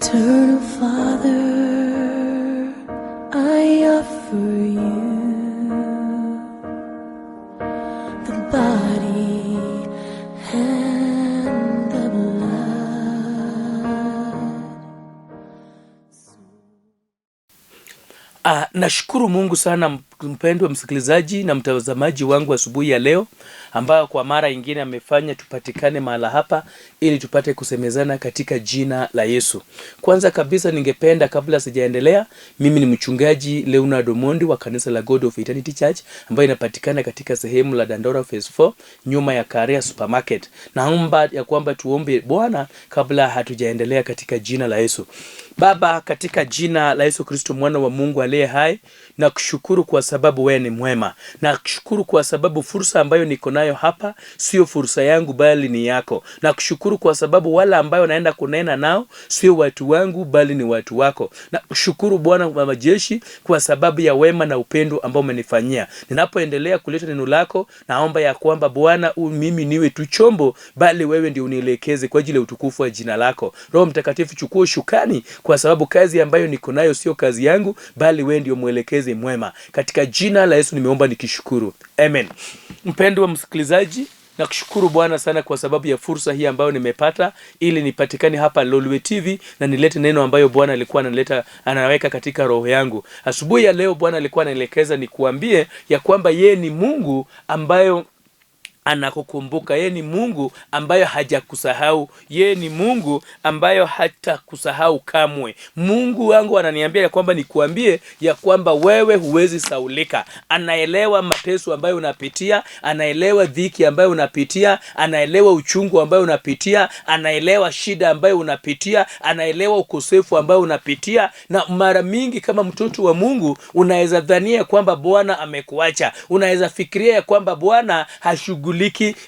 Eternal Father, I offer you the body and the blood. Nashukuru Mungu sana mpendwa msikilizaji na mtazamaji wangu asubuhi ya leo, ambayo kwa mara ingine amefanya tupatikane mahala hapa ili tupate kusemezana katika jina la Yesu. Kwanza kabisa ningependa, kabla sijaendelea, mimi ni mchungaji Leonard Omondi wa kanisa la God of Eternity Church ambayo inapatikana katika sehemu la Dandora Phase 4 nyuma ya Karea Supermarket. Naomba ya kwamba tuombe Bwana kabla hatujaendelea katika jina la Yesu. Baba, katika jina la Yesu Kristo mwana wa Mungu aliye hai, nakushukuru kwa sababu wewe ni mwema. Nakushukuru kwa sababu fursa ambayo niko nayo hapa sio fursa yangu bali ni yako. Nakushukuru kwa sababu wale ambayo naenda kunena nao sio watu wangu bali ni watu wako. Nakushukuru Bwana wa majeshi kwa sababu ya wema na upendo ambao umenifanyia. Ninapoendelea kuleta neno lako, naomba ya kwamba Bwana mimi niwe tu chombo, bali wewe ndio unielekeze kwa ajili ya utukufu wa jina lako. Roho Mtakatifu, chukua ushukani, kwa sababu kazi ambayo niko nayo sio kazi yangu, bali wewe ndio mwelekezi mwema. Katika jina la Yesu nimeomba nikishukuru, amen. Mpendwa msikilizaji, nakushukuru Bwana sana kwa sababu ya fursa hii ambayo nimepata ili nipatikane hapa Lolwe TV na nilete neno ambayo Bwana alikuwa analeta, anaweka katika roho yangu. Asubuhi ya leo Bwana alikuwa anaelekeza nikuambie ya kwamba yeye ni Mungu ambayo anakukumbuka. Yeye ni Mungu ambayo hajakusahau. Yeye ni Mungu ambayo hatakusahau kamwe. Mungu wangu ananiambia ya kwamba nikuambie ya kwamba wewe huwezi saulika. Anaelewa mateso ambayo unapitia, anaelewa dhiki ambayo unapitia, anaelewa uchungu ambayo unapitia, anaelewa shida ambayo unapitia, anaelewa ukosefu ambayo unapitia. Na mara mingi kama mtoto wa Mungu unaweza dhania kwamba Bwana amekuacha, unaweza fikiria ya kwamba Bwana hashughuliki,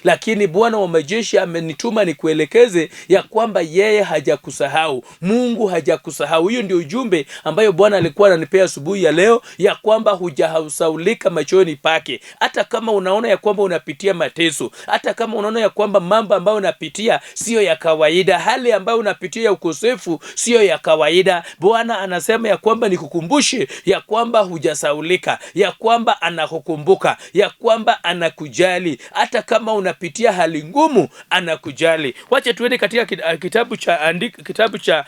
lakini Bwana wa majeshi amenituma nikuelekeze ya kwamba yeye hajakusahau. Mungu hajakusahau. Hiyo ndio ujumbe ambayo Bwana alikuwa ananipea asubuhi ya leo, ya kwamba hujasaulika machoni pake. Hata kama unaona ya kwamba unapitia mateso, hata kama unaona ya kwamba mambo ambayo unapitia siyo ya kawaida, hali ambayo unapitia ya ukosefu siyo ya kawaida, Bwana anasema ya kwamba nikukumbushe ya kwamba hujasaulika, ya kwamba anakukumbuka, ya kwamba anakujali. Hata kama unapitia hali ngumu, anakujali. Wacha tuende katika kitabu cha kitabu cha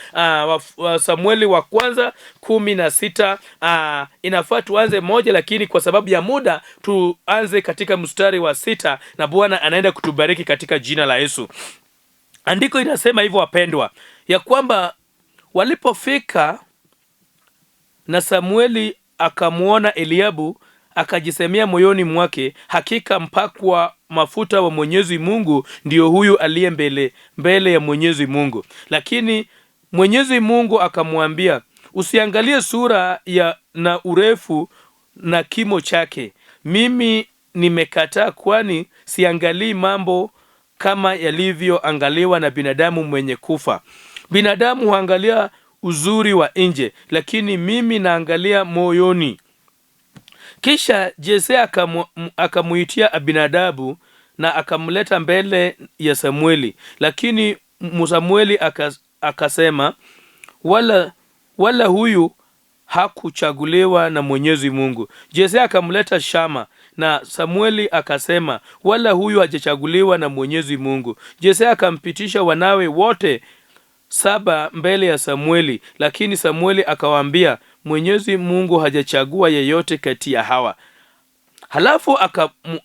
Samueli wa kwanza 16. Inafaa tuanze 1, lakini kwa sababu ya muda tuanze katika mstari wa 6, na Bwana anaenda kutubariki katika jina la Yesu. Andiko inasema hivyo wapendwa, ya kwamba walipofika na Samueli akamuona Eliabu, akajisemea moyoni mwake, hakika mpakwa mafuta wa Mwenyezi Mungu ndio huyu aliye mbele ya Mwenyezi Mungu. Lakini Mwenyezi Mungu akamwambia, usiangalie sura ya na urefu na kimo chake, mimi nimekataa, kwani siangalii mambo kama yalivyoangaliwa na binadamu mwenye kufa. Binadamu huangalia uzuri wa nje, lakini mimi naangalia moyoni. Kisha Jese akamuitia Abinadabu na akamleta mbele ya Samueli. Lakini Samueli akasema, wala huyu hakuchaguliwa na Mwenyezi Mungu. Jese akamleta Shama na Samueli akasema, wala huyu hajachaguliwa na Mwenyezi Mungu. Jese akampitisha wanawe wote 7 mbele ya Samueli, lakini Samueli akawaambia, Mwenyezi Mungu hajachagua yeyote kati ya hawa. Halafu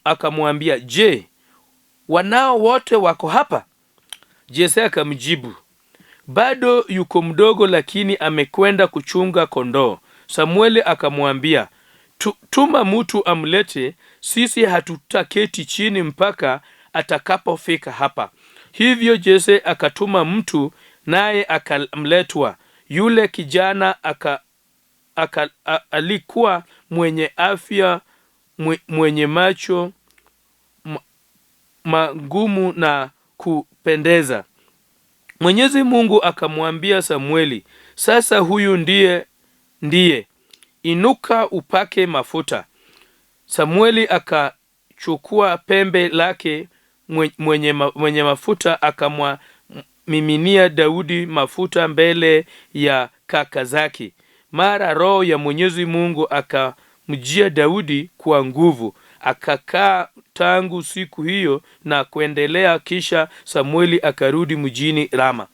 akamwambia, je, wanao wote wako hapa? Jese akamjibu, bado yuko mdogo, lakini amekwenda kuchunga kondoo. Samueli akamwambia, tuma mtu amlete, sisi hatutaketi chini mpaka atakapofika hapa. Hivyo Jese akatuma mtu, naye akamletwa. Yule kijana alikuwa mwenye afya, mwenye macho magumu na kupendeza. Mwenyezi Mungu akamwambia Samueli, sasa huyu ndiye, inuka upake mafuta. Samueli akachukua pembe lake mwenye mafuta Akamiminia Daudi mafuta mbele ya kaka zake. Mara Roho ya Mwenyezi Mungu akamjia Daudi kwa nguvu, akakaa tangu siku hiyo na kuendelea. Kisha Samueli akarudi mjini Rama.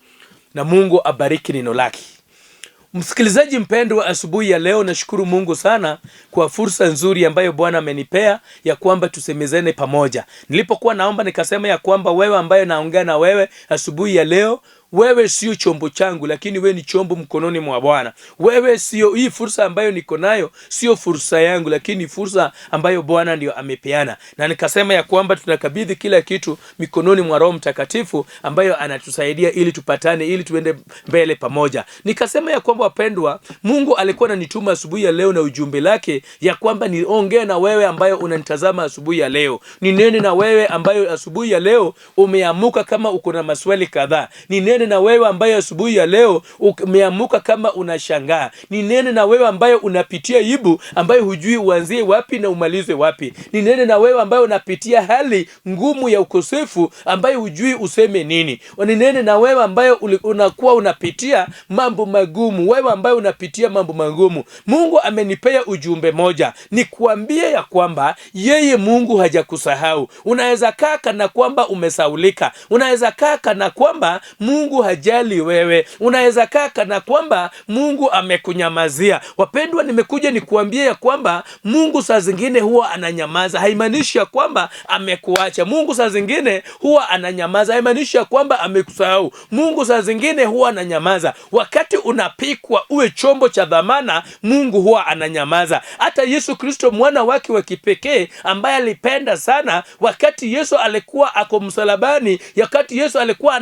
Na Mungu abariki neno lake. Msikilizaji mpendwa, asubuhi ya leo nashukuru Mungu sana kwa fursa nzuri ambayo Bwana amenipea ya kwamba tusemezane pamoja. Nilipokuwa naomba nikasema ya kwamba wewe ambaye naongea na wewe asubuhi ya leo, wewe sio chombo changu, lakini wewe ni chombo mkononi mwa Bwana. Wewe sio, hii fursa ambayo niko nayo sio fursa yangu, lakini fursa ambayo Bwana ndio amepeana. Na nikasema ya kwamba tunakabidhi kila kitu mikononi mwa Roho Mtakatifu ambayo anatusaidia ili tupatane, ili tuende mbele pamoja. Nikasema ya kwamba wapendwa, Mungu alikuwa ananituma asubuhi ya leo na ujumbe lake ya kwamba niongee na wewe ambayo unanitazama asubuhi ya leo, ninene na wewe ambayo asubuhi ya leo umeamuka kama uko na maswali kadhaa, ninene na wewe ambayo asubuhi ya leo umeamuka kama unashangaa, ninene na wewe ambayo unapitia ibu ambayo hujui uanzie wapi na umalize wapi, ninene na wewe ambayo unapitia hali ngumu ya ukosefu ambayo hujui useme nini, ninene na wewe ambayo unakuwa unapitia mambo magumu, wewe ambayo unapitia mambo magumu. Mungu amenipea ujumbe moja, nikuambie ya kwamba yeye Mungu hajakusahau. Unaweza kaa kana kwamba umesaulika, unaweza kaa kana kwamba Mungu hajali wewe, unaweza kaa kana kwamba Mungu amekunyamazia. Wapendwa, nimekuja nikuambie ya kwamba Mungu saa zingine huwa ananyamaza, haimaanishi ya kwamba amekuacha. Mungu saa zingine huwa ananyamaza, haimaanishi ya kwamba amekusahau. Mungu saa zingine huwa ananyamaza wakati unapikwa uwe chombo cha dhamana. Mungu huwa ananyamaza. Hata Yesu Kristo mwana wake wa kipekee ambaye alipenda sana, wakati Yesu alikuwa ako msalabani, wakati Yesu alikuwa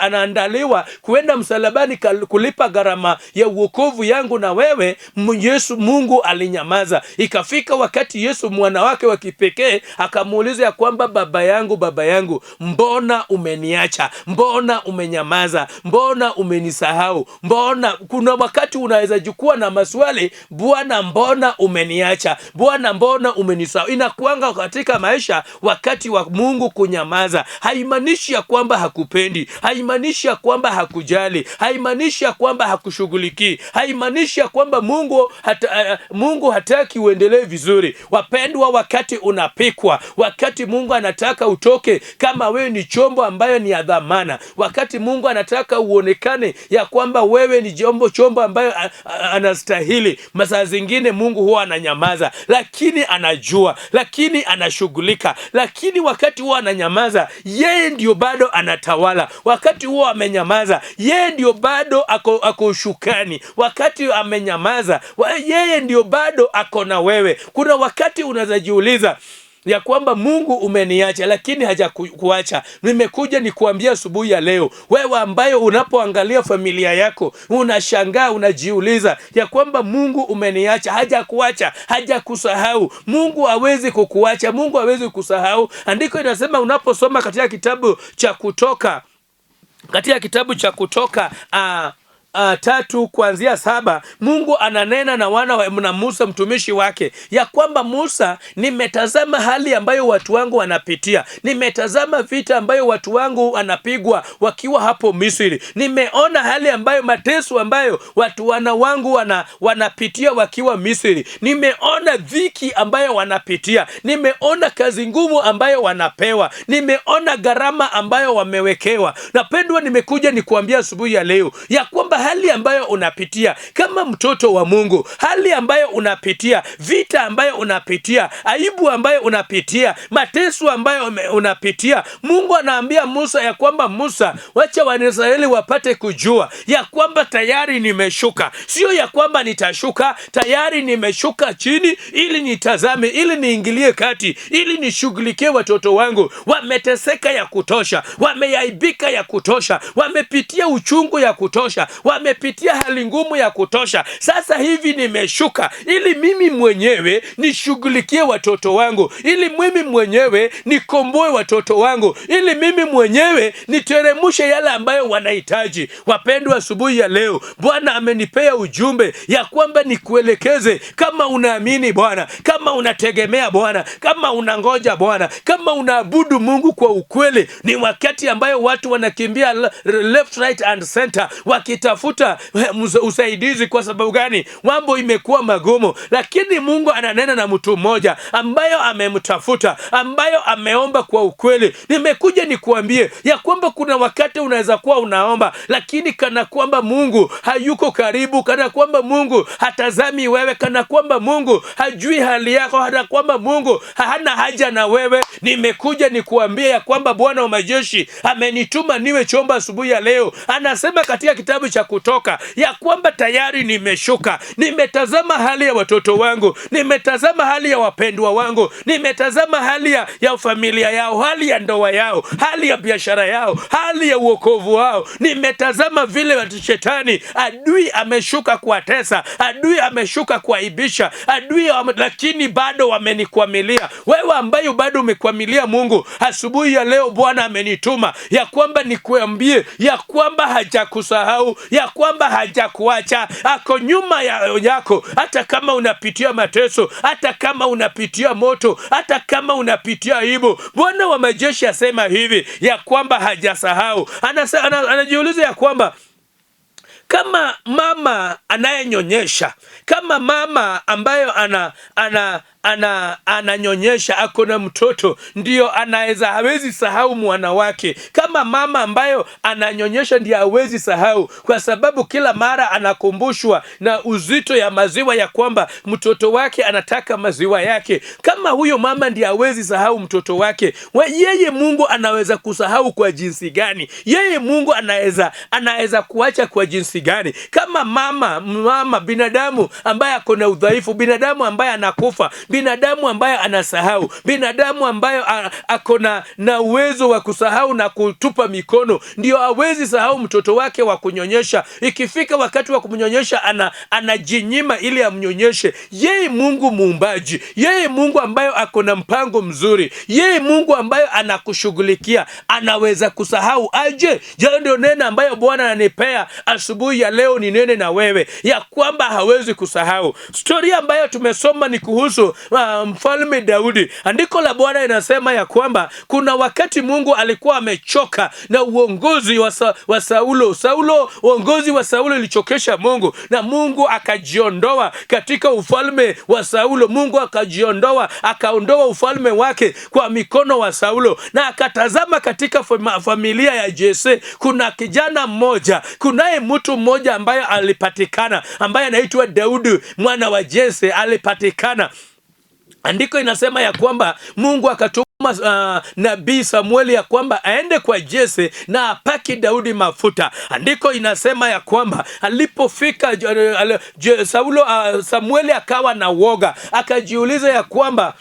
anaandaliwa kuenda msalabani kulipa gharama ya uokovu yangu na wewe, Yesu Mungu alinyamaza. Ikafika wakati Yesu mwana wake wa kipekee akamuuliza ya kwamba baba yangu, baba yangu, mbona umeniacha? Mbona umenyamaza? Mbona umenisahau? Mbona? Kuna wakati unaweza jukua na maswali, Bwana mbona umeniacha? Bwana mbona umenisahau? Inakuanga katika maisha wakati wa Mungu kunyamaza, haimaanishi ya kwamba hakupendi, haimaanishi ya kwamba hakujali, haimaanishi ya kwamba hakushughulikii, haimaanishi ya kwamba Mungu hataki uendelee vizuri. Wapendwa, wakati unapikwa, wakati Mungu anataka utoke kama wewe ni chombo ambayo ni ya dhamana, wakati Mungu anataka uonekane ya kwamba wewe ni chombo ambayo anastahili, masaa zingine Mungu huwa ananyamaza, lakini anajua, lakini anashughulika, lakini wakati huwa ananyamaza, yeye ndio bado anatawala. Wakati huo amenyamaza, yeye ndio bado ako ushukani. Wakati amenyamaza, yeye ndio bado ako na wewe. Kuna wakati unaweza jiuliza ya kwamba Mungu umeniacha, lakini hajakuacha. Nimekuja nikuambia asubuhi ya leo, wewe ambaye unapoangalia familia yako unashangaa, unajiuliza ya kwamba Mungu umeniacha. Hajakuacha, hajakusahau. Mungu hawezi kukuacha, Mungu hawezi kukusahau. Andiko inasema unaposoma katika kitabu cha Kutoka, katika kitabu cha Kutoka 3 kuanzia 7, Mungu ananena na wana wa, na Musa mtumishi wake ya kwamba Musa, nimetazama hali ambayo watu wangu wanapitia, nimetazama vita ambayo watu wangu wanapigwa wakiwa hapo Misri, nimeona hali ambayo mateso ambayo watu wana wangu wanapitia wakiwa Misri, nimeona dhiki ambayo wanapitia, nimeona kazi ngumu ambayo wanapewa, nimeona gharama ambayo wamewekewa. Napendwa, nimekuja nikuambia asubuhi ya leo ya kwamba hali ambayo unapitia kama mtoto wa Mungu, hali ambayo unapitia, vita ambayo unapitia, aibu ambayo unapitia, mateso ambayo unapitia, Mungu anaambia Musa ya kwamba Musa, wacha Waisraeli wapate kujua ya kwamba tayari nimeshuka, sio ya kwamba nitashuka, tayari nimeshuka chini ili nitazame, ili niingilie kati, ili nishughulikie watoto wangu. Wameteseka ya kutosha, wameaibika ya kutosha, wamepitia uchungu ya kutosha, wamepitia hali ngumu ya kutosha. Sasa hivi nimeshuka ili mimi mwenyewe nishughulikie watoto wangu, ili mimi mwenyewe nikomboe watoto wangu, ili mimi mwenyewe niteremushe yale ambayo wanahitaji. Wapendwa, asubuhi ya leo Bwana amenipea ujumbe ya kwamba nikuelekeze, kama unaamini Bwana, kama unategemea Bwana, kama unangoja Bwana, kama unaabudu Mungu kwa ukweli. Ni wakati ambayo watu wanakimbia left, right and center wakitafuta usaidizi. Kwa sababu gani? Mambo imekuwa magumu, lakini Mungu ananena na mtu mmoja ambayo amemtafuta, ambayo ameomba kwa ukweli. Nimekuja nikuambie ya kwamba kuna wakati unaweza kuwa unaomba, lakini kana kwamba Mungu hayuko karibu, kana kwamba Mungu hatazami wewe, kana kwamba Mungu hajui hali yako, kana kwamba Mungu hana haja na wewe. Nimekuja nikuambie ya kwamba Bwana wa majeshi amenituma niwe chombo asubuhi ya leo. Anasema katika kitabu cha Kutoka ya kwamba tayari nimeshuka, nimetazama hali ya watoto wangu, nimetazama hali ya wapendwa wangu, nimetazama hali ya familia yao, hali ya ndoa yao, hali ya biashara yao, hali ya uokovu wao. Nimetazama vile shetani adui ameshuka kuwatesa, adui ameshuka kuaibisha, lakini bado wamenikwamilia. Wewe ambaye bado umekwamilia Mungu, asubuhi ya leo Bwana amenituma ya kwamba nikuambie ya kwamba hajakusahau, ya kwamba hajakuacha, ako nyuma yako, hata kama unapitia mateso, hata kama unapitia moto, hata kama unapitia aibu. Bwana wa majeshi asema hivi ya kwamba hajasahau. Anajiuliza ya kwamba kama mama anayenyonyesha, kama mama ambayo ananyonyesha ako na mtoto, ndio anaweza hawezi sahau mwana wake. Kama mama ambayo ananyonyesha ndio hawezi sahau, kwa sababu kila mara anakumbushwa na uzito ya maziwa ya kwamba mtoto wake anataka maziwa yake. Kama huyo mama ndiye hawezi sahau mtoto wake, yeye Mungu anaweza kusahau kwa jinsi gani? Yeye Mungu anaweza kuacha kwa jinsi gani? Kama mama binadamu ambaye ako na udhaifu, binadamu ambaye anakufa, binadamu ambaye anasahau, binadamu ambaye ako na uwezo wa kusahau na kutupa mikono, ndio hawezi sahau mtoto wake wa kunyonyesha. Ikifika wakati wa kumnyonyesha anajinyima ili amnyonyeshe. Yeye Mungu muumbaji, yeye Mungu ambaye ako na mpango mzuri, yeye Mungu ambaye anakushughulikia, anaweza kusahau aje? Je, ndio neno ambayo Bwana ananipea asubuhi ya leo ni nene na wewe ya kwamba hawezi kusahau. Story ambayo tumesoma ni kuhusu mfalme Daudi. Andiko la Bwana inasema ya kwamba kuna wakati Mungu alikuwa amechoka na uongozi wa Saulo. Uongozi wa Saulo ilichokesha Mungu, na Mungu akajiondoa katika ufalme wa Saulo. Mungu akajiondoa, akaondoa ufalme wake kwa mikono wa Saulo, na akatazama katika familia ya Jese kuna kijana mmoja, kunaye mtu mmoja ambaye alipatikana, ambaye anaitwa Daudi mwana wa Jese alipatikana. Andiko inasema ya kwamba Mungu akatuma nabii Samueli ya kwamba aende kwa Jese na apaki Daudi mafuta. Andiko inasema ya kwamba alipofika Saulo, Samueli akawa na woga, akajiuliza ya kwamba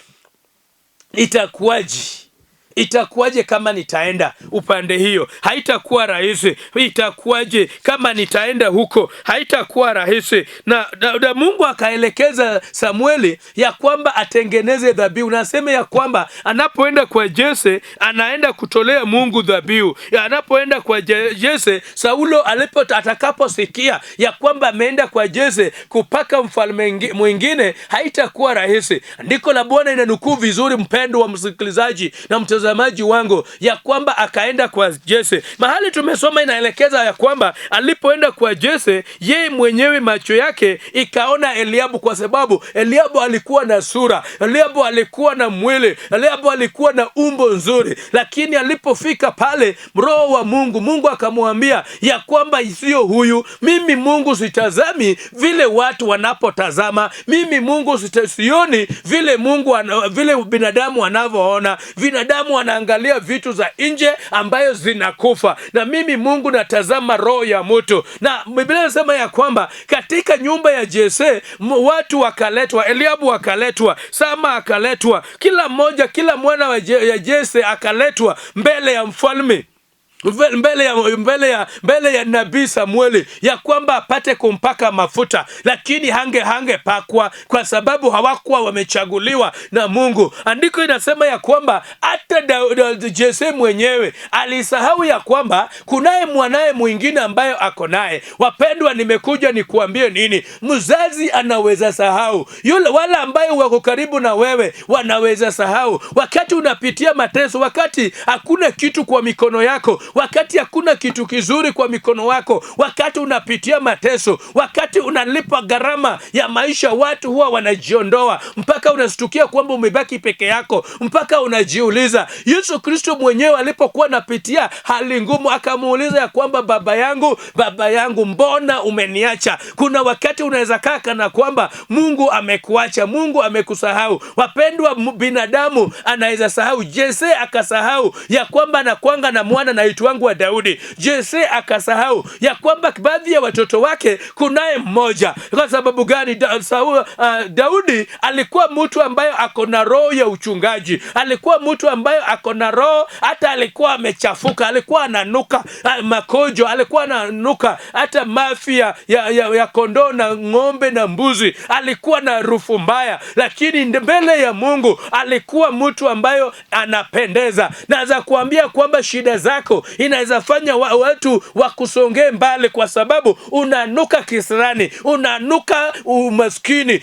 itakuwaje? Itakuwaje kama nitaenda upande hiyo? Haitakuwa rahisi. Itakuwaje kama nitaenda huko? Haitakuwa rahisi. Na Mungu akaelekeza Samueli ya kwamba atengeneze dhabihu, na aseme ya kwamba anapoenda kwa Jese anaenda kutolea Mungu dhabihu. Anapoenda kwa Jese, Saulo atakaposikia ya kwamba ameenda kwa Jese kupaka mfalme mwingine, haitakuwa rahisi. Andiko la Bwana inanukuu vizuri, mpendo wa msikilizaji na mtazamaji wangu, ya kwamba akaenda kwa Jese. Mahali tumesoma inaelekeza ya kwamba alipoenda kwa Jese, yeye mwenyewe macho yake ikaona Eliabu, kwa sababu Eliabu alikuwa na sura, Eliabu alikuwa na mwili, Eliabu alikuwa na umbo nzuri. Lakini alipofika pale, Roho wa Mungu akamwambia ya kwamba sio huyu, mimi Mungu sitazami vile watu wanapotazama, mimi Mungu sioni vile Mungu vile binadamu wanavyoona. Binadamu wanaangalia vitu za nje ambayo zinakufa, na mimi Mungu natazama roho ya mtu. Na Biblia inasema ya kwamba katika nyumba ya Jese watu wakaletwa, Eliabu akaletwa, Sama akaletwa, kila mmoja, kila mwana wa ya Jese akaletwa mbele ya mfalme. mbele ya nabii Samueli ya kwamba apate kumpaka mafuta, lakini hangepakwa kwa sababu hawakuwa wamechaguliwa na Mungu. Andiko inasema ya kwamba hata Jese mwenyewe alisahau ya kwamba kunaye mwanaye mwingine ambayo ako naye. Wapendwa, nimekuja nikuambie nini? Mzazi anaweza sahau yule, wale ambayo wako karibu na wewe wanaweza sahau wakati unapitia mateso, wakati hakuna kitu kwa mikono yako, wakati hakuna kitu kizuri kwa mikono wako, wakati unapitia mateso, wakati unalipa gharama ya maisha, watu huwa wanajiondoa mpaka unastukia kwamba umebaki peke yako, mpaka unajiuliza. Yesu Kristo mwenyewe alipokuwa anapitia hali ngumu, akamuuliza ya kwamba baba yangu, baba yangu, mbona umeniacha? Kuna wakati unaweza kaa kana kwamba Mungu amekuacha, Mungu amekusahau. Wapendwa, binadamu anaweza sahau. Jese akasahau ya kwamba anakwanga na mwana naitwangu wa Daudi. Jese akasahau ya kwamba baadhi ya watoto wake kunaye mmoja. Kwa sababu gani? Daudi alikuwa mtu ambaye ako na roho ya uchungaji, alikuwa mtu ambaye ako na roho, hata alikuwa amechafuka, alikuwa ananuka makojo, alikuwa ananuka hata mafia ya kondoo na ng'ombe na mbuzi, alikuwa na harufu mbaya, lakini mbele ya Mungu alikuwa mtu ambayo anapendeza. Naweza kuambia kwamba shida zako inaweza fanya watu wakusongee mbali, kwa sababu unanuka kisirani, unanuka umaskini,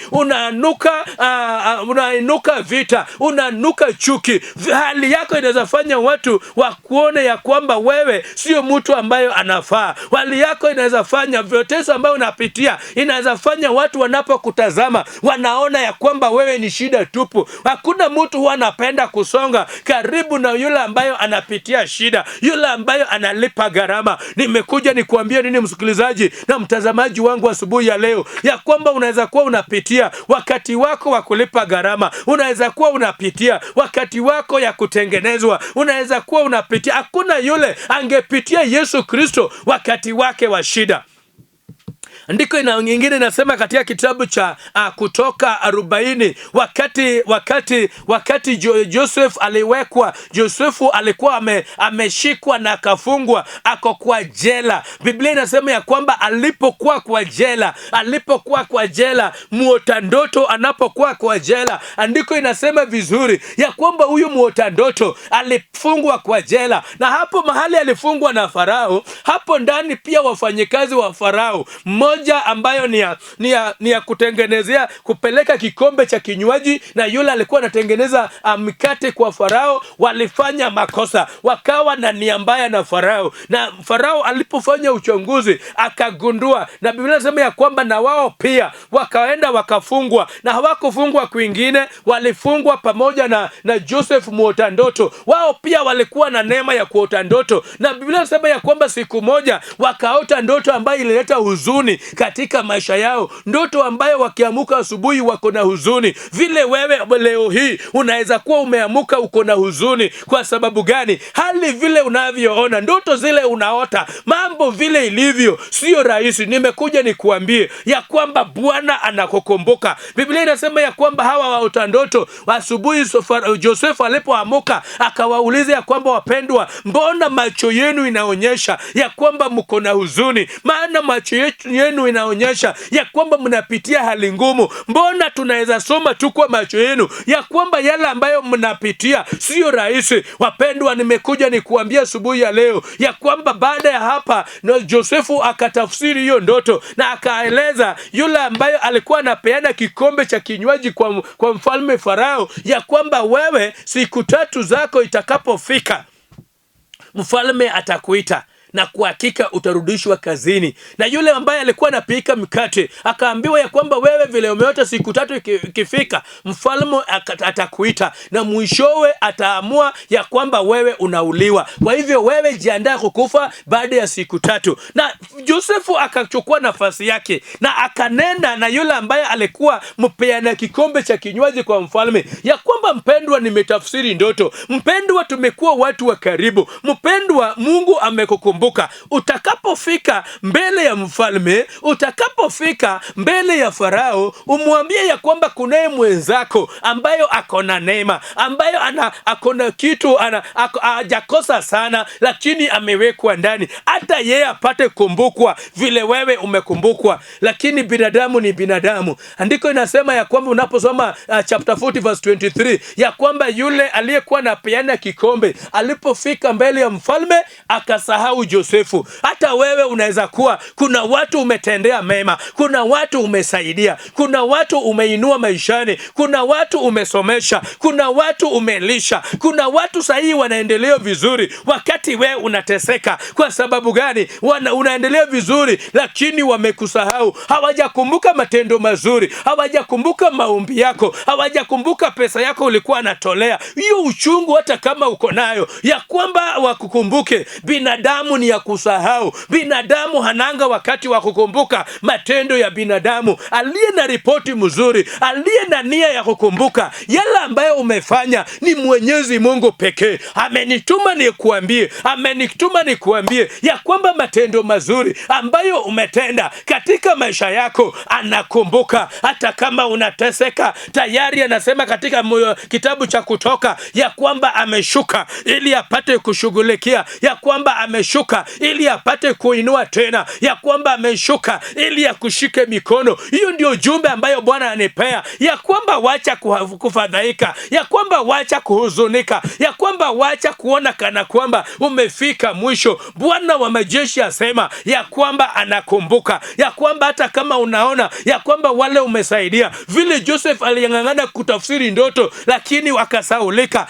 unainuka vita, unanuka chuki. Hali yako inaweza fanya watu wakuone ya kwamba wewe sio mtu ambayo anafaa. Hali yako inaweza fanya, mateso ambayo unapitia inaweza fanya watu wanapokutazama wanaona ya kwamba wewe ni shida tupu. Hakuna mtu huwa anapenda kusonga karibu na yule ambayo anapitia shida, yule ambayo analipa gharama. Nimekuja nikuambie nini, msikilizaji na mtazamaji wangu asubuhi ya leo, ya kwamba unaweza kuwa unapitia wakati wako wa kulipa gharama, unaweza kuwa unapitia wakati wako ya kutengenezwa, unaweza kuwa unapitia. Hakuna yule angepitia Yesu Kristo wakati wake wa shida. Andiko nyingine inasema katika kitabu cha Kutoka 40, wakati Joseph aliwekwa, Josefu alikuwa ameshikwa na akafungwa, ako kwa jela. Biblia inasema ya kwamba alipokuwa kwa jela, muota ndoto anapokuwa kwa jela, andiko inasema vizuri ya kwamba huyu muota ndoto alifungwa kwa jela, na hapo mahali alifungwa na Farao, hapo ndani pia wafanyikazi wa Farao, mmoja ambayo ni ya kutengenezea kupeleka kikombe cha kinywaji, na yule alikuwa anatengeneza mkate kwa Farao, walifanya makosa, wakawa na nia mbaya na Farao. Na Farao alipofanya uchunguzi akagundua, na Biblia inasema ya kwamba na wao pia wakaenda wakafungwa, na hawakufungwa kwingine, walifungwa pamoja na Joseph muota ndoto. Wao pia walikuwa na neema ya kuota ndoto, na Biblia inasema ya kwamba siku moja wakaota ndoto ambayo ilileta huzuni katika maisha yao, ndoto ambayo wakiamuka asubuhi wako na huzuni. Vile wewe leo hii unaweza kuwa umeamuka uko na huzuni. Kwa sababu gani? Hali vile unavyoona, ndoto zile unaota, mambo vile ilivyo sio rahisi. Nimekuja nikuambie ya kwamba Bwana anakukumbuka. Biblia inasema ya kwamba hawa waota ndoto asubuhi, Josefu alipoamuka akawauliza ya kwamba, wapendwa, mbona macho yenu inaonyesha ya kwamba mko na huzuni? Maana macho yenu inaonyesha ya kwamba mnapitia hali ngumu. Mbona tunaweza soma tu kwa macho yenu ya kwamba yale ambayo mnapitia sio rahisi? Wapendwa, nimekuja nikuambia asubuhi ya leo ya kwamba baada ya hapa na Josefu akatafsiri hiyo ndoto na akaeleza yule ambayo alikuwa anapeana kikombe cha kinywaji kwa mfalme Farao ya kwamba wewe, siku 3 zako itakapofika, mfalme atakuita na kwa hakika utarudishwa kazini. Na yule ambaye alikuwa anapika mkate akaambiwa ya kwamba wewe vile umeota, siku 3 ikifika, mfalme atakuita na mwishowe ataamua ya kwamba wewe unauliwa. Kwa hivyo wewe jiandaa kukufa baada ya siku 3. Na Josefu akachukua nafasi yake na akanena na yule ambaye alikuwa mpeana kikombe cha kinywaji kwa mfalme ya kwamba, mpendwa, nimetafsiri ndoto. Mpendwa, tumekuwa watu wa karibu. Mpendwa, Mungu amekukumbuka. anakumbuka. Utakapofika mbele ya mfalme, utakapofika mbele ya Farao, umwambie ya kwamba kunaye mwenzako ambayo ako na neema, ambayo ako na kitu, hajakosa sana, lakini amewekwa ndani, hata yeye apate kumbukwa vile wewe umekumbukwa. Lakini binadamu ni binadamu. Andiko inasema ya kwamba unaposoma chapter 40 verse 23 ya kwamba yule aliyekuwa anapeana kikombe alipofika mbele ya mfalme akasahau Josefu. Hata wewe unaweza kuwa kuna watu umetendea mema, kuna watu umesaidia, kuna watu umeinua maishani, kuna watu umesomesha, kuna watu umelisha, kuna watu sahii wanaendelea vizuri, wakati wewe unateseka. Kwa sababu gani? Unaendelea vizuri, lakini wamekusahau, hawajakumbuka matendo mazuri, hawajakumbuka maombi yako, hawajakumbuka pesa yako ulikuwa anatolea. Hiyo uchungu hata kama uko nayo ya kwamba wakukumbuke. Binadamu ni ya kusahau, binadamu hananga wakati wa kukumbuka matendo ya binadamu. Aliye na ripoti mzuri, aliye na nia ya kukumbuka yale ambayo umefanya ni Mwenyezi Mungu pekee. Amenituma nikuambie, amenituma nikuambie ya kwamba matendo mazuri ambayo umetenda katika maisha yako anakumbuka, hata kama unateseka. Tayari anasema katika kitabu cha Kutoka ya kwamba ameshuka ili apate kushughulikia, ya kwamba ameshuka ili apate kuinua tena, ya kwamba ameshuka ili akushike mikono. Hiyo ndio jumbe ambayo Bwana anipea, ya kwamba wacha kufadhaika, ya kwamba wacha kuhuzunika, ya kwamba wacha kuona kana kwamba umefika mwisho. Bwana wa majeshi asema ya kwamba anakumbuka, ya kwamba hata kama unaona ya kwamba wale umesaidia, vile Joseph aliyang'ang'ana kutafsiri ndoto lakini wakasaulika.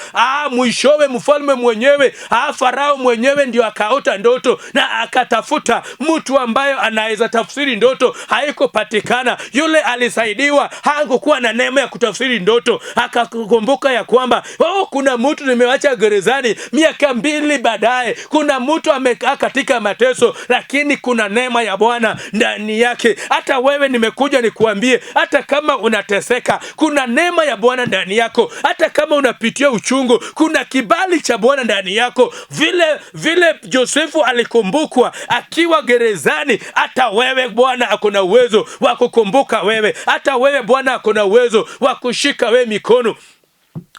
Mwishowe mfalme mwenyewe, Farao mwenyewe ndio akaota ndoto na akatafuta mtu ambayo anaweza tafsiri ndoto, haikupatikana. Yule alisaidiwa hakukuwa na neema ya kutafsiri ndoto, akakumbuka ya kwamba kuna mtu nimewacha gerezani miaka 2 baadaye, kuna mtu amekaa katika mateso, lakini kuna neema ya Bwana ndani yake. Hata wewe nimekuja nikuambie, hata kama unateseka, kuna neema ya Bwana ndani yako. Hata kama unapitia uchungu, kuna kibali cha Bwana ndani yako. Vile Josefu alikumbukwa akiwa gerezani, hata wewe Bwana akona uwezo wa kukumbuka wewe. Hata wewe Bwana akona uwezo wa kushika wewe mikono.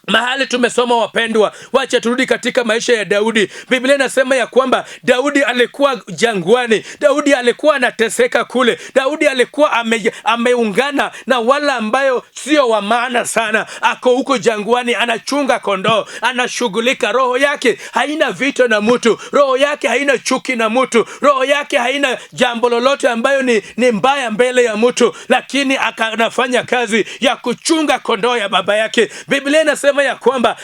Mahali tumesoma wapendwa, wacha turudi katika maisha ya Daudi. Biblia inasema ya kwamba Daudi alikuwa jangwani, Daudi alikuwa anateseka kule, Daudi alikuwa ameungana na wale ambayo sio wa maana sana. Ako huko jangwani, anachunga kondoo, anashughulika. Roho yake haina vita na mtu, roho yake haina chuki na mtu, roho yake haina jambo lolote ambayo ni mbaya mbele ya mtu, lakini anafanya kazi ya kuchunga kondoo ya baba yake. Biblia inasema ya kwamba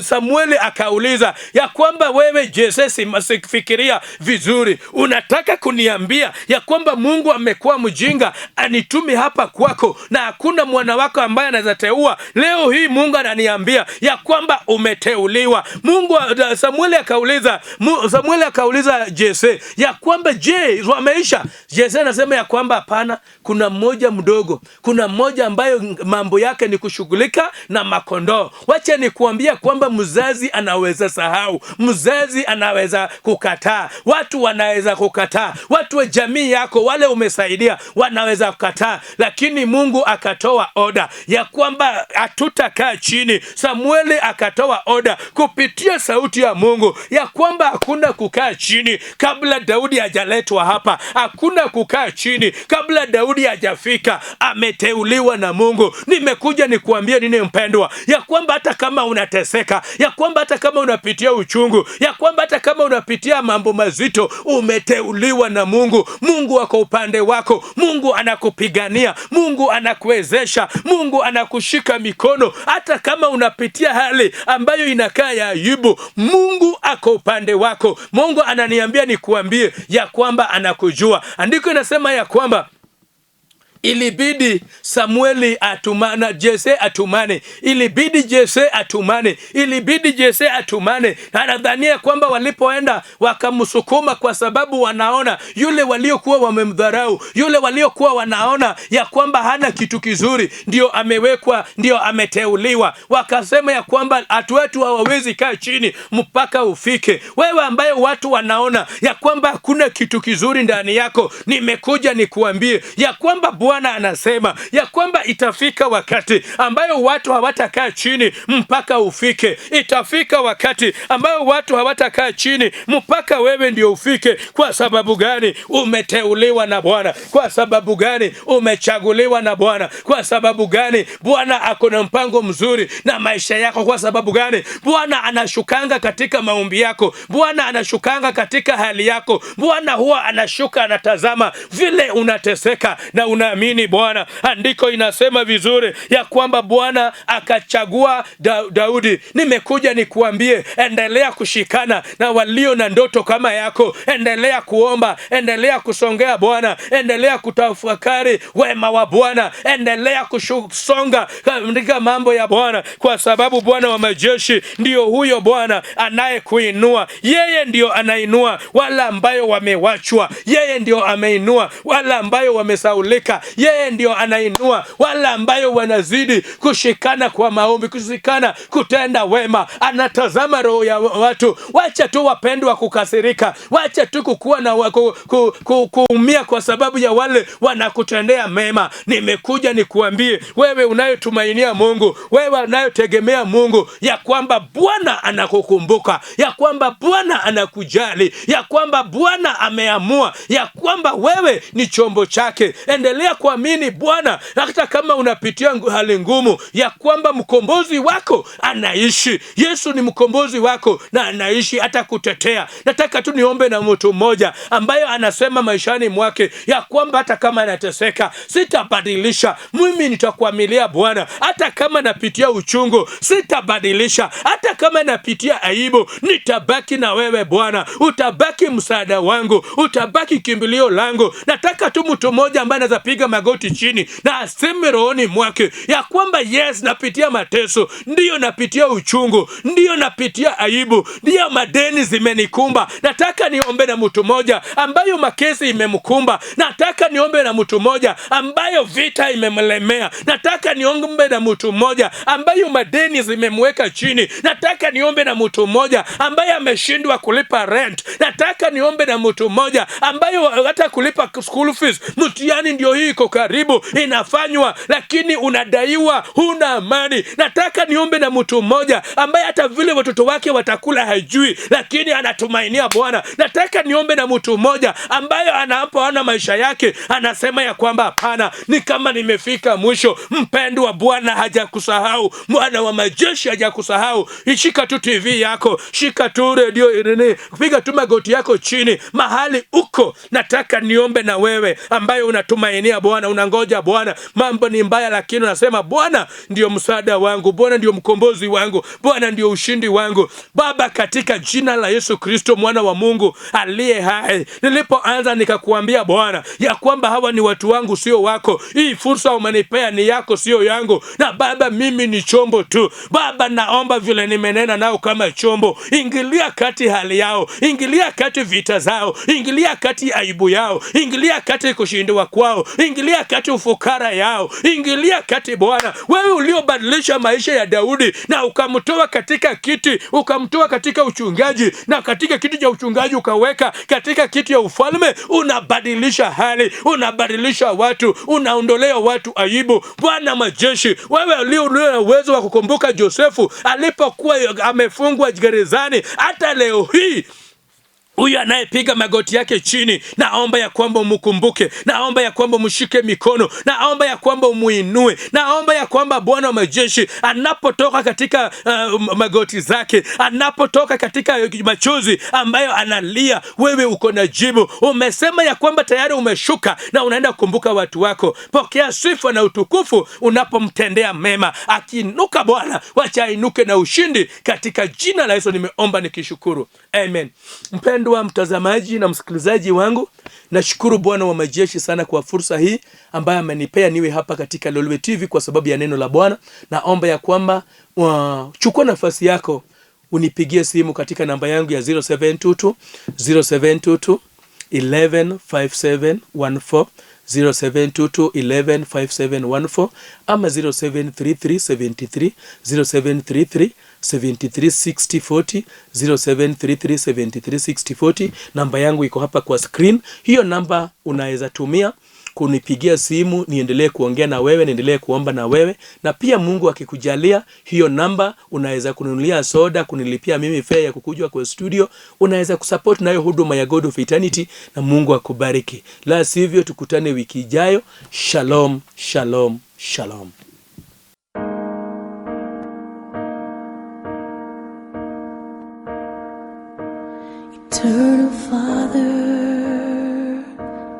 Samueli akauliza ya kwamba wewe Jese, fikiria vizuri, unataka kuniambia ya kwamba Mungu amekuwa mjinga anitume hapa kwako na hakuna mwana wako ambaye anaweza teua? Leo hii Mungu ananiambia ya kwamba umeteuliwa. Samueli akauliza Jese ya kwamba je, wameisha? Jese anasema ya kwamba hapana, kuna mmoja mdogo, kuna mmoja ambayo mambo yake ni kushughulika na makondoo. Wacha nikuambia kwamba mzazi anaweza sahau, mzazi anaweza kukataa, watu wanaweza kukataa, watu wa jamii yako wale umesaidia wanaweza kukataa, lakini Mungu akatoa oda ya kwamba hatutakaa chini. Samueli akatoa oda kupitia sauti ya Mungu ya kwamba hakuna kukaa chini kabla Daudi hajaletwa hapa, hakuna kukaa chini kabla Daudi hajafika. Ameteuliwa na Mungu. Nimekuja nikuambie nini mpendwa, ya kwamba hata kama unateseka, ya kwamba hata kama unapitia uchungu, ya kwamba hata kama unapitia mambo mazito, umeteuliwa na Mungu. Mungu ako upande wako, Mungu anakupigania, Mungu anakuwezesha, Mungu anakushika mikono. Hata kama unapitia hali ambayo inakaa ya aibu, Mungu ako upande wako. Mungu ananiambia nikuambie ya kwamba anakujua. Andiko inasema ya kwamba Ilibidi Samueli atumana, Jese atumane, ilibidi Jese atumane, ilibidi Jese atumane. Na anadhania kwamba walipoenda wakamsukuma, kwa sababu wanaona yule waliokuwa wamemdharau, yule waliokuwa wanaona ya kwamba hana kitu kizuri, ndio amewekwa, ndio ameteuliwa. Wakasema ya kwamba watu wetu hawawezi kaa chini mpaka ufike. Wewe ambaye watu wanaona ya kwamba hakuna kitu kizuri ndani yako, nimekuja nikuambie ya kwamba Bwana anasema ya kwamba itafika wakati ambayo watu hawatakaa chini mpaka ufike. Itafika wakati ambayo watu hawatakaa chini mpaka wewe ndio ufike. Kwa sababu gani? Umeteuliwa na Bwana. Kwa sababu gani? Umechaguliwa na Bwana. Kwa sababu gani? Bwana ako na mpango mzuri na maisha yako. Kwa sababu gani? Bwana anashukanga katika maombi yako. Bwana anashukanga katika hali yako. Bwana huwa anashuka, anatazama vile unateseka na unaamini Bwana. Andiko inasema vizuri ya kwamba Bwana akachagua Daudi. Nimekuja nikuambie, endelea kushikana na walio na ndoto kama yako, endelea kuomba, endelea kusongea Bwana, endelea kutafakari wema wa Bwana, endelea kusonga katika mambo ya Bwana, kwa sababu Bwana wa majeshi ndio huyo Bwana anayekuinua. Yeye ndio anainua wala ambayo wamewachwa, yeye ndio ameinua wala ambayo wamesaulika, yeye ndio anainua wala ambayo wanazidi kushikana kwa maombi, kushikana kutenda wema. Anatazama roho ya watu. Wacha tu wapendwa kukasirika, wacha tu kukuwa na kuumia kwa sababu ya wale wanakutendea mema. Nimekuja nikuambie wewe unayetumainia Mungu, wewe unayetegemea Mungu, ya kwamba Bwana anakukumbuka, ya kwamba Bwana anakujali, ya kwamba Bwana ameamua ya kwamba wewe ni chombo chake. Endelea kuamini Bwana hata kama unapitia hali ngumu, ya kwamba mkombozi wako anaishi. Yesu ni mkombozi wako na anaishi, hata kutetea. Nataka tu niombe na mtu mmoja ambaye anasema maishani mwake ya kwamba hata kama anateseka, sitabadilisha, mimi nitakuamilia Bwana. Hata kama napitia uchungu, sitabadilisha. Hata kama napitia aibu, nitabaki na wewe Bwana. Utabaki msaada wangu, utabaki kimbilio langu. Nataka tu mtu mmoja ambaye anaweza piga magoti chini na aseme rohoni mwake ya kwamba yes, napitia mateso, ndiyo napitia uchungu, ndiyo napitia aibu, ndiyo madeni zimenikumba. Nataka niombe na mtu mmoja ambayo makesi imemkumba. Nataka niombe na mtu mmoja ambayo vita imemlemea. Nataka niombe na mtu mmoja ambayo madeni zimemweka chini. Nataka niombe na mtu mmoja ambaye ameshindwa kulipa rent. Nataka niombe na mtu mmoja ambayo hata kulipa school fees, mtihani ndio hii iko karibu inafanywa, lakini unadaiwa, huna amani. Nataka niombe na mtu mmoja ambaye hata vile watoto wake watakula hajui, lakini anatumainia Bwana. Nataka niombe na mtu mmoja ambaye anapoona maisha yake anasema ya kwamba hapana, ni kama nimefika mwisho. Mpendwa, Bwana hajakusahau, Bwana wa majeshi hajakusahau. Shika tu TV yako, shika tu redio, piga tu magoti yako chini mahali uko. Nataka niombe na wewe ambaye unatumainia Bwana, unangoja Bwana. Mambo ni mbaya, lakini unasema Bwana ndio msaada wangu, Bwana ndio mkombozi wangu, Bwana ndio ushindi wangu. Baba, katika jina la Yesu Kristo mwana wa Mungu aliye hai, nilipoanza nikakuambia Bwana ya kwamba hawa ni watu wangu, sio wako. Hii fursa umenipea ni yako, sio yangu. Na Baba, mimi ni chombo tu. Baba, naomba vile nimenena nao kama chombo, ingilia kati hali yao, ingilia kati vita zao, ingilia kati aibu yao, ingilia kati kushindwa kwao, ingilia kati ufukara yao, ingilia kati Bwana. Wewe uliobadilisha maisha ya Daudi na ukamtoa katika kiti, ukamtoa katika uchungaji, na katika kiti cha uchungaji ukaweka katika kiti ya ufalme, unabadilisha hali, unabadilisha watu, unaondolea watu aibu. Bwana majeshi, wewe ulio na uwezo wa kukumbuka Josefu alipokuwa amefungwa gerezani, hata leo hii huyu anayepiga magoti yake chini, naomba ya kwamba umukumbuke, naomba ya kwamba umshike mikono, naomba ya kwamba umuinue, naomba ya kwamba Bwana wa majeshi anapotoka katika magoti zake, anapotoka katika machozi ambayo analia, wewe uko na jibu. Umesema ya kwamba tayari umeshuka na unaenda kukumbuka watu wako. Pokea sifa na utukufu unapomtendea mema. Akiinuka Bwana, wacha ainuke na ushindi, katika jina la Yesu nimeomba nikishukuru, amen. Mpendwa Mpendwa mtazamaji na msikilizaji wangu, nashukuru Bwana wa majeshi sana kwa fursa hii ambayo amenipea niwe hapa katika Lolwe TV kwa sababu ya neno la Bwana. Naomba ya kwamba chukua nafasi yako unipigie simu katika namba yangu ya 0722 0722 115714, 0722 115714 ama 0733 73 0733 736040, 0733 736040. Namba yangu iko hapa kwa screen. Hiyo namba unaweza tumia kunipigia simu niendelee kuongea na wewe, niendelee kuomba na wewe. Na pia Mungu akikujalia, hiyo namba unaweza kununulia soda, kunilipia mimi fare ya kukuja kwa studio, unaweza kusupport nayo huduma ya God of Eternity, na Mungu akubariki. La sivyo, tukutane wiki ijayo. Shalom, shalom, shalom. Eternal Father,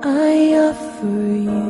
I offer you